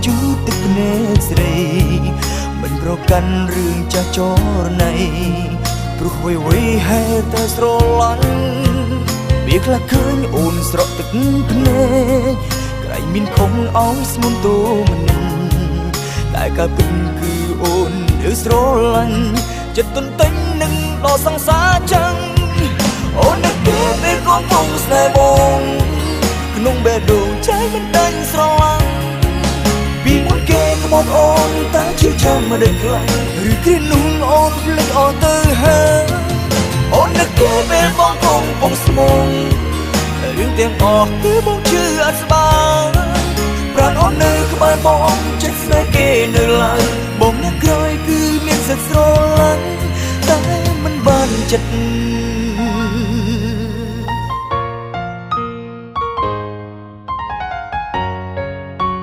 ជូតទឹកភ្នែកស្រីមិនប្រកាន់រឿងចាស់ចរណៃព្រោះអ្វីៗហេតុតែស្រឡាញ់វាខ្លះឃើញអូនស្រក់ទឹកភ្នែកក្រៃមានខំឲ្យស្ងួនទោមនិនតែការពិតគឺអូននៅស្រឡាញ់ចិត្តទន្ទិញនឹងដល់សង្សារចឹងអូននឹកគេពេលកំពុងស្នេហ៍បងក្នុងបេះដូងចៃមិនដាញ់ស្រឡាញ់ពីមុនគេក្បត់អូនតែជឿចាំមិនដឹងខ្លាំងឬគ្រានោះអូនភ្លេចអស់ទៅហើយអូននឹកគេពេលបងកំពុងស្មងរឿងទាំងអស់គឺបងជឿអត់ស្បានប្រាណអូននៅក្បែរបងចិត្តស្នេហ៍គេនៅឡើយបងអ្នកក្រោយគឺមានសិទ្ធិស្រឡាញ់តែមិនបានចិត្ត។